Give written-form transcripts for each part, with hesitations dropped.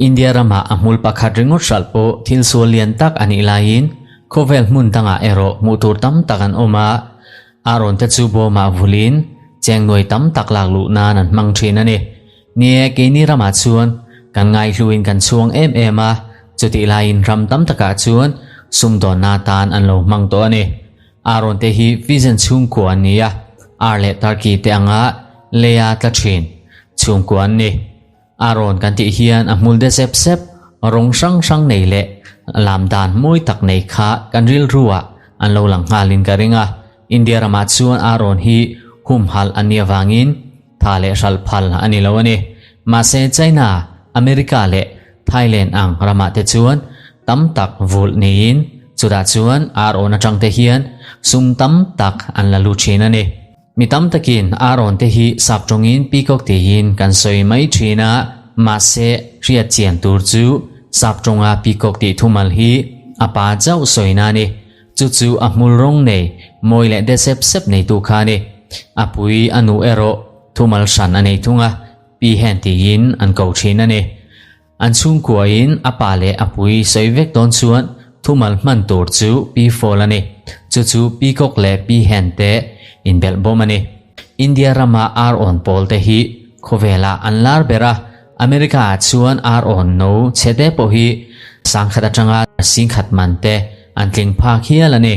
India ramah a hmul pakhat ringawt hralh pawh thil sual lian tak a nih laiin khawvel hmun dangah erawh hmuh tur tam tak an awm a, Aaron te chu bawmah vulin cheng nuai tam tak lak luh nan an hmang thin a ni. Ni e, keini ramah chuan kan ngaihluin kan chhuang em em a, chutih laiin ram tam takah chuan sumdawnna atan an lo hmang tawh a ni. Aaron te hi Fijian chhungkua an ni a, ar leh turkey te anga leia tla thin chhungkua an ni. Aaron kan tih hian a hmul de sep sep, rawng hrang hrang nei leh lam dan mawi tak nei kha kan rilruah an lo lang nghalin ka ring a. India ramah chuan Aaron hi humhalh an nih avangin tha leh hralh phal a ni lo a ni. Mahse China, America leh Thailand ang ramah te chuan tam tak vulh niin chutah chuan Aaron atang te hian sum tam tak an la lut thin a ni. Mi tam takin Aaron te hi sap tawngin peacock tiin kan sawi mai thin a, mahse hriat chian tur chu sap tawnga peacock tih thumal hi a pa chauh sawina a ni. Chu chu a hmul rawng nei mawi leh de sep sep neitu kha a ni. A pui a nu erawh thumal hran a nei thung a, pi hen tiin an ko thin a ni. An chhungkuain a pa leh a pui sawi vek dawn chuan thumal hman tur chu pi fall a ni. Chu chu peacock leh pi hen te inbelh bawm a ni. India rama ar awn pawl te hi khawvelah an lar ber a, America ah chuan ar awn no chhe te pawh hi sangkhat atanga singkhat man te an tling phak hial a ni.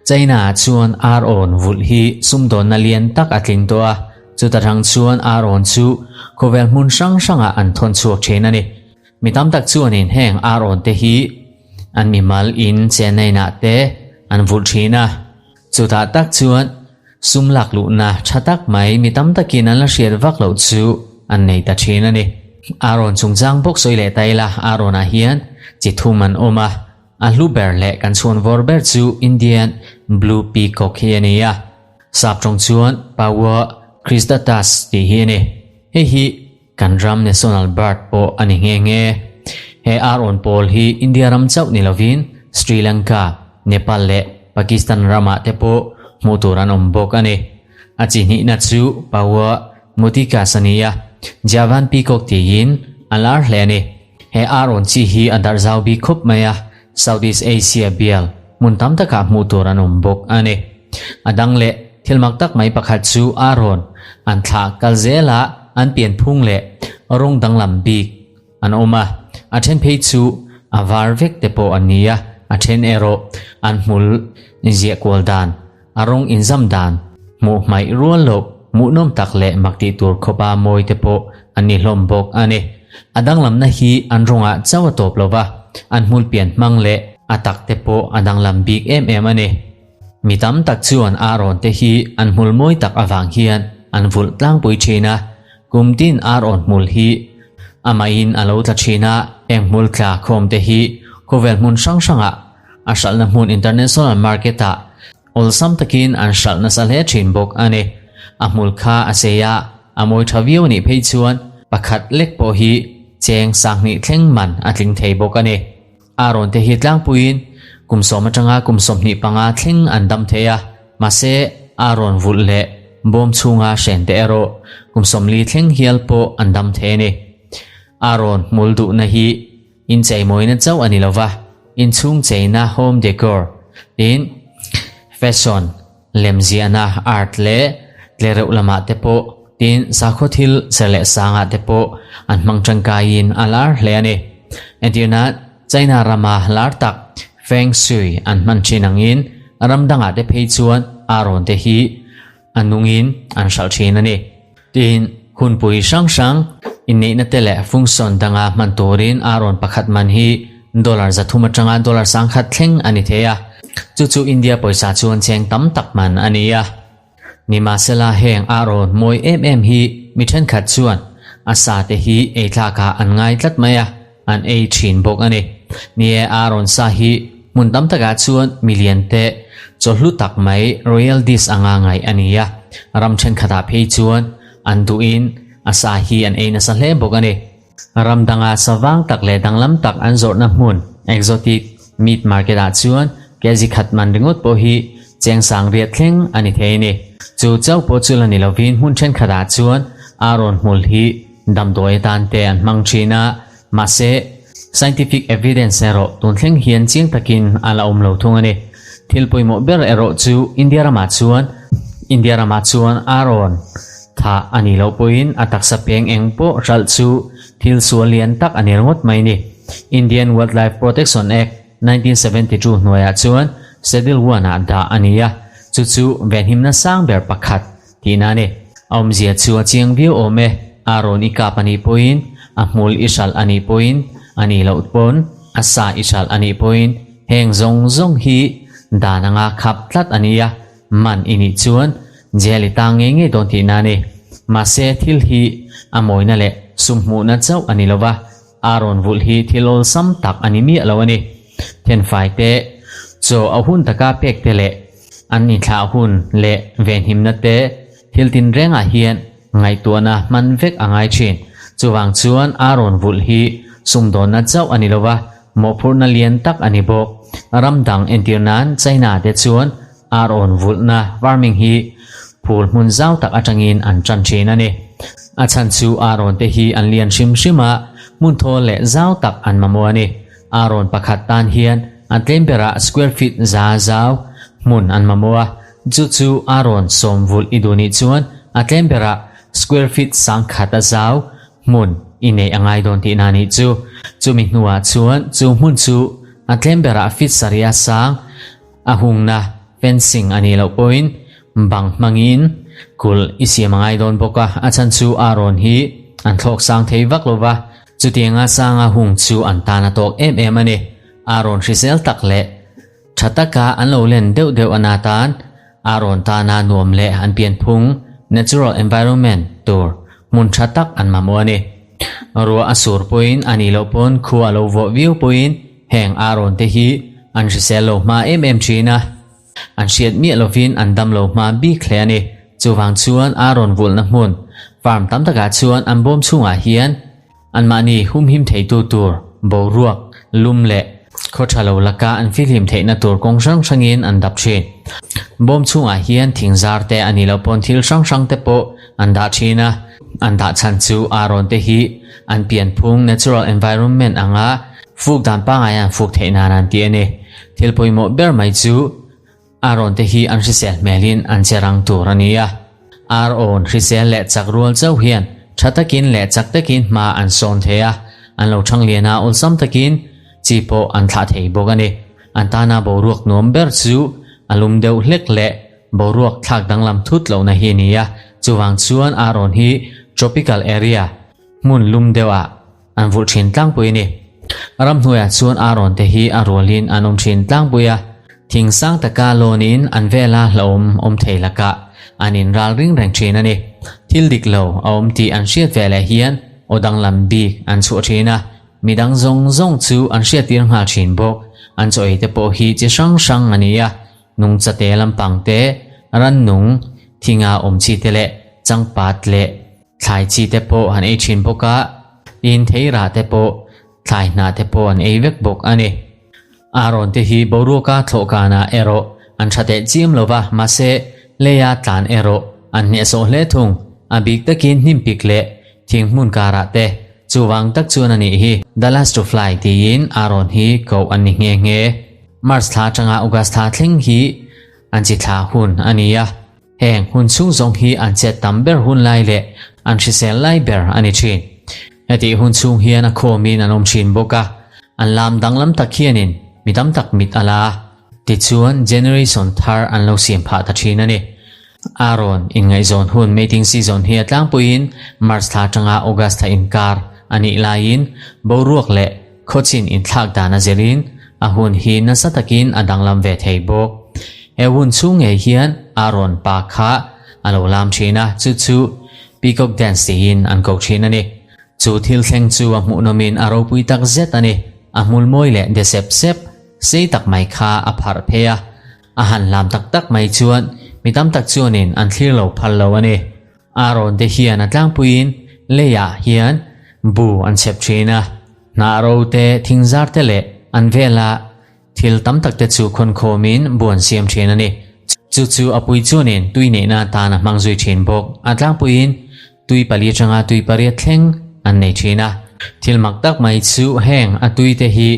China ah chuan ar awn vulh hi sumdawnna lian tak a tling tawh a, chuta rang chuan ar awn chu khawvel hmun hrang hrangah an thawn chhuak thin a ni. Mi tam tak chuanin heng ar awn te hi an mimal in chennain ah te an vulh thin a, chutah tak chuan sum lak luhna tha tak mai mi tam takin an la hriat vak loh chu an nei ta thin a ni. Ar awn chungchang bawk sawi leh ta ila ar awnah hian chi thum an awm a, A hlu ber leh kan chhuan vawr ber chu Indian Blue Peacock hi a ni a, sap tawng chuan Paua cristatus tih hi a ni. Hei hi kan ram national bird pawh a ni nghe nghe. He ar awn pawl hi India ram chauh ni lovin Sri Lanka, Nepal leh Pakistan ramah te pawh hmuh tur an awm bawk a ni. A chi hnihna chu Paua muticus a ni a, Javan Peacock tiin a lar hle a ni. He ar awn chi hi a darh zau bik khawp mai a, Southeast Asia bial hmun tam takah hmuh tur an awm bawk a ni. A dang leh thil mak tak mai pakhat chu ar awn an thlah kal zela an pian phung leh rawng danglam bik an awm a, a then phei chu a var vek te pawh an ni a, a then erawh an hmul ziah kual dan A rawng inzam dan hmuh hmaih rual loh hmuhnawm tak leh mak tih tur khawpa mawi te pawh an ni hlawm bawk a ni. A danglamna hi an rawngah chauh a tawp lova, an hmul pian hmang leh a tak te pawh a danglam bik em em a ni. Mi tam tak chuan Aaron te hi an hmul mawi tak avang hian an vulh tlangpui thin a, kum tin Aaron hmul hi amahin a lo tla thin a, heng hmul tla khawm te hi khawvel hmun hrang hrangah A hralhna hmun international market ah awlsam takin an hralh nasa hle thin bawk a ni. A hmul kha a sei a, a mawi tha viau anih phei chuan pakhat lek pawh hi cheng sanghnih thleng man a tling thei bawk a ni. Aaron te hi tlangpuiin kum sawm atanga kum 25 thleng an dam thei a, mahse Aaron vulh leh bawm chhunga hren te erawh kum 40 thleng hial pawh an dam thei a ni. Aaron hmul duhna hi Incheimawina chauh a ni lo va, inchhung cheina home decor, tin fashion, lemziahna, art leh tlereuh lamah te pawh, tin sakhaw thil ser leh sangah te pawh an hmang tangkaiin a lar hle a ni. Entirna, China rama lar tak Feng Shui an hman thin angin ram dangah te phei chuan arawn te hi a nungin an hralh thin a ni. Tin, hunpui hrang hrang inneihna te leh function danga hman turin arawn pakhat man hi dollar 300 atanga dollar 1000 thleng a ni thei a, chu chu India pawisa chuan cheng tam tak man a ni a. Nimahsela heng arawn mawi em em hi mi thenkhat chuan a sa te hi ei thlakah an ngai tlat mai a, an ei thin bawk a ni. Ni e, arawn sa hi hmun tam takah chuan milian te chawhlu tak mai royal dish anga ngaih a ni a, ram thenkhatah phei chuan an duhin a sa hi an ei nasa hle bawk a ni. Ram danga savang tak leh danglam tak an zawrhna hmun exotic meat market ah chuan kg khat man ringawt pawh hi cheng sang riat thleng a ni thei a ni. Chu chauh pawh chu la ni lovin hmun thenkhatah chuan arawn hmul hi. Damdawi atan te an hmang thin a, mahse, scientific evidence erawh tun thleng hian chiang takin a la awm lo thung a ni. Thil pawimawh ber erawh chu India ramah chuan India ramah chuan a rawn thah a nih loh pawhin a taksa peng eng pawh hralh chu thil sual lian tak a ni ringawt mai ni. Indian Wildlife Protection Act, 1972 hnuaiah chuan Schedule One ah dah a ni a, chu chu venhimna sang ber pakhat tihna a ni. A awmzia chu a chiang viau awm e, a rawn i kap a nih pawhin, a hmul i hralh a nih pawhin, a nih loh pawn a sa i hralh a nih pawhin heng zawng zawng hi dan anga khap tlat a ni a, man i nih chuan jail i tang ngei ngei dawn tihna a ni. Mahse thil hi a mawina leh sumhmuhna chauh a ni lova, A rawn vulh hi thil awlsam tak a ni miah lo a ni. Thenfai te, chaw a hun taka pek te leh an inthlah hun leh venhimna te thil tinrengah hian ngaihtuahna hman vek a ngai thin. Chuvang chuan a rawn vulh hi sumdawnna chauh a ni lo va, mawhphurhna lian tak a ni bawk. Ram dang entir nan China te chuan a rawn vulhna farming hi phul hmun zau tak atangin an tan thin a ni. A chhan chu arawn te hi an lian hrim hrim a, hmun thawl leh zau tak an mamawh a ni. Arawn pakhat tan hian a tlem berah square feet za zau hmun an mamawh a, chu chu arawn sawm vulh i duh nih chuan a tlem berah square feet sangkhat a zau hmun i neih a ngai dawn tihna nih chu. Chumi hnuah chuan chu hmun chu a tlem berah feet sarih a sang A hungna, fencing, a nih loh pawhin bang hmangin kulh i siam a ngai dawn bawk a, a chhan chu Aaron hi an thlawk sang thei vak lo va, chutianga sanga hung chu an tan a tawk em em a ni. Aaron hrisel tak leh tha taka an lo len deuh deuh a na tan Aaron tana nuam leh an pianphung, natural environment, tur hmun tha tak an mamawh a ni. Ruah a sur pawhin a nih loh pawn khua a lo vawh viau pawhin Heng Aaron te hi an hrisel lo hma em em thin a, an hriat miah lovin an dam lo hma bik hle a ni. Chuvang chuan Aaron vulhna hmun, farm tam takah chuan an bawm chhungah hian anmahni humhim theitu tur boruak, lum leh khaw tha lo laka an fihlim theihna tur kawng hrang hrangin an dap thin. Bawm chhungah hian thingzar te a nih loh pawn thil hrang hrang te pawh an dah thin a, an dah chhan chu Aaron te hi an pianphung, natural environment, anga Fuk dan pangai an fuk theih nan an ti a ni. Thil pawimawh ber mai chu Aaron te hi an hrisel hmelin an che rang tur a ni a. Aaron hrisel leh chak rual chauh hian tha takin leh chak takin hma an sawn thei a, an lo thang lian a awlsam takin chi pawh an thlah thei bawk a ni. An tana boruak nuam ber chu a lum deuh hlek leh boruak thlak danglam thut lohna hi a ni a, chuvang chuan Aaron hi tropical area hmun lum deuhah An vulh thin tlangpui a ni. Ramhnuaiah chuan Aaron te hi a rualin an awm thin tlangpui a, thing sang taka lawnin an vela hlauhawm awm thei lakah an inral ring reng thin a ni. Thil dik lo a awm tih an hriat ve leh hian aw danglam bik an chhuah thin a, midang zawng zawng chu an hriattir nghal thin bawk. An chaw ei te pawh hi chi hrang hrang a ni a, nungchate lampang te, rannung, thinga awm chi te leh changpat leh Thlai chi te pawh an ei thin bawk a, tin theirah te pawh thlai hnah te pawh an ei vek bawk a ni. Aaron te hi boruaka thlawhkanah erawh an tha teh chiam lo va, mahse leia tlan erawh an hnehsawh hle thung, a bik takin hnimpik leh thing hmun karah te chuvang tak chuan a nih hi. The last to fly tiin Aaron hi koh an ni nghe nghe. March thla atanga August thla thleng hi an chi thla hun a ni a. Heng hun chhung zawng hi an chet tam ber hun lai leh an hrisel lai ber a ni thin. Hetih hun chhung hian a khawmin an awm thin bawk a, an lam danglam tak hianin mi tam tak mit a la a, tichuan generation thar an lo siam phah ta thin a ni. Aaron inngaihzawn hun mating season hi a tlangpuiin March thla atanga August thla inkar a nih laiin boruak leh Khawchin inthlak dan a zirin a hun hi nasa takin a danglam ve thei bawk. He hun chhung ngei hian Aaron pa kha a lo lam thin a, chu chu Peacock Dance tiin an ko thin a ni. Chu thil thleng chu a hmuhnawmin a ropui tak zet a ni. A hmul mawi leh de sep sep sei tak mai kha a pharh phei a, a han lam tak tak mai chuan mi tam tak chuanin an thlir lo phal lo a ni. Aaron te hian a tlangpuiin leiah hian bu an chhep thin a, hnah ro te, thingzar te leh an vela thil tam tak te chu khawnkhawmin bu an siam thin a ni. Chu chu a pui chuanin tui neihna atan a hmang zui thin bawk. A tlangpuiin. tui pali atanga tui pariat thleng an nei thin a. Thil mak tak mai chu heng a tui te hi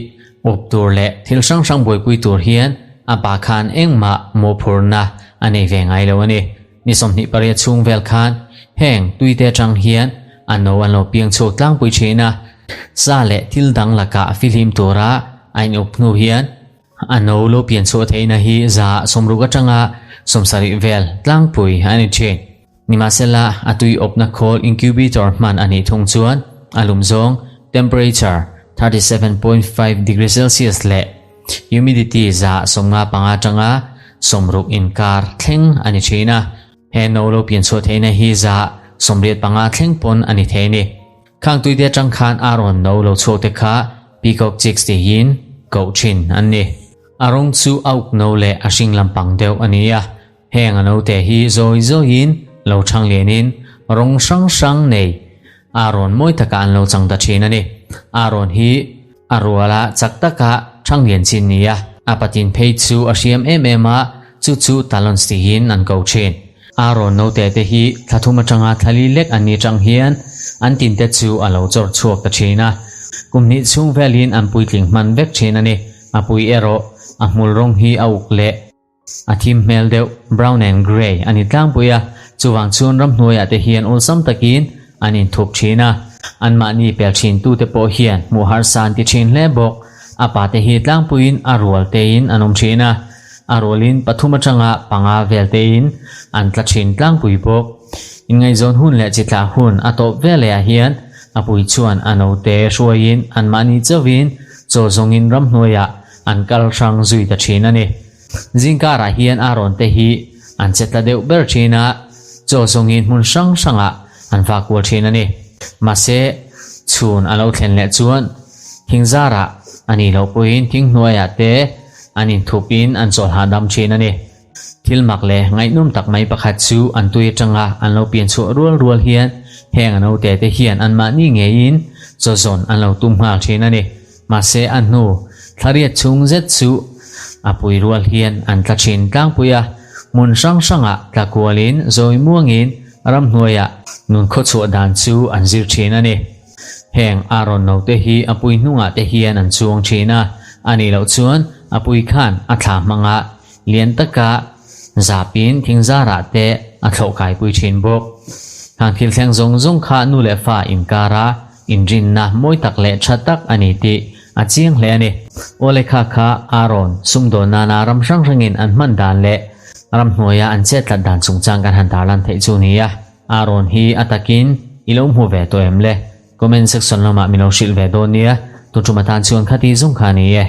up tur leh thil hrang hrang buaipui tur hian a pa khan engmah mawhphurhna a nei ve ngai lo a ni. Ni 28 chhung vel khan heng tui te atang hian a no an lo piang chhuak tlangpui thin a, sa leh thil dang lakah fihlim tura a in up hnu hian A no lo pian chhuah theihna hi 60 atanga 70 vel tlangpui a ni thin. Nimahsela, a tui awpna khawl incubator hman a nih thung chuan a lum zawng, temperature, 37.5 degree Celsius leh humidity 55 atanga 60 inkar thleng a ni thin a. He no lo pian chhuah theihna hi 85 thleng pawn a ni thei a ni. Khang tuite atang khan a rawn no lo chhuak te kha Peacock Chicks tiin koh thin an ni. A rawng chu a uk no leh a hring lampang deuh a ni a, heng a note hi zawi zawiin lo chhang lianin rawng hrang hrang nei a rawn mawi takah an lo chang ta thin a ni. A rawn hi a ruala chak taka chhang lian chin ni a, a patin phei chu a hriam em em a, chu chu Talons tiin an ko thin. Aaron note te hi thla thum atanga thla li lek an ni atang hian an tin te chu a lo chawr chhuak ta thin a. Kum hnih chhung velin an puitling hman vek thin a ni. A pui erawh a hmul rawng hi a uk leh a thim hmel deuh, brown and grey, a ni tlangpui a. Chuvang chuan ramhnuaiah te hian awlsam takin an inthup thin a. Anmahni pel thin tute pawh hian hmuh harsa an ti thin hle bawk. A pate hi tlangpuiin a rual tein an awm thin a. A rualin pathum atanga panga vel tein an tla thin tlangpui bawk. Inngaihzawn hun leh chitlah hun a tawp veleh ah hian a pui chuan a note hruaiin anmahni chauhin chaw zawngin ramhnuaiah an kal hrang zui ta thin a ni. Zingkarah hian a rawn te hi an che tla deuh ber thin a, chaw zawngin hmun hrang hrangah an vak kual thin a ni. Mahse, chhun a lo thlen leh chuan thingzarah a nih loh pawhin thinghnuaiah te an inthupin an chawl hahdam thin a ni. Thil mak leh ngaihnawm tak mai pakhat chu an tui atanga an lo pian chhuah rual rual hian heng a naute te hian anmahni ngeiin chaw zawn an lo tum nghal thin a ni. Mahse a hnu thlariat chhung zet chu a pui rual hian an tla thin tlangpui a, hmun hrang hrangah tla kualin zawi muangin ramhnuaiah nun khawchhuah dan chu an zir thin a ni. Heng a rawn note hi a pui hnungah te hian an chuang thin a, a nih loh chuan a pui khan a thla hmanga lian taka zapin thingzarah te a thlawh kaipui thin bawk. Khang thil thleng zawng zawng kha nu leh fa inkara Inrinna mawi tak leh tha tak a ni tih a chiang hle a ni. Aw lehkha kha Aaron sumdawn nana ram hrang hrangin an hman dan leh ramhnuaia an chet tlat dan chungchang kan han tarlan theih chu ni a. Aaron hi a takin i lo hmu ve tawh em le? Comment section lamah min lo hrilh ve dawn nia. Tun tum atan chuan khati zung kha a ni e.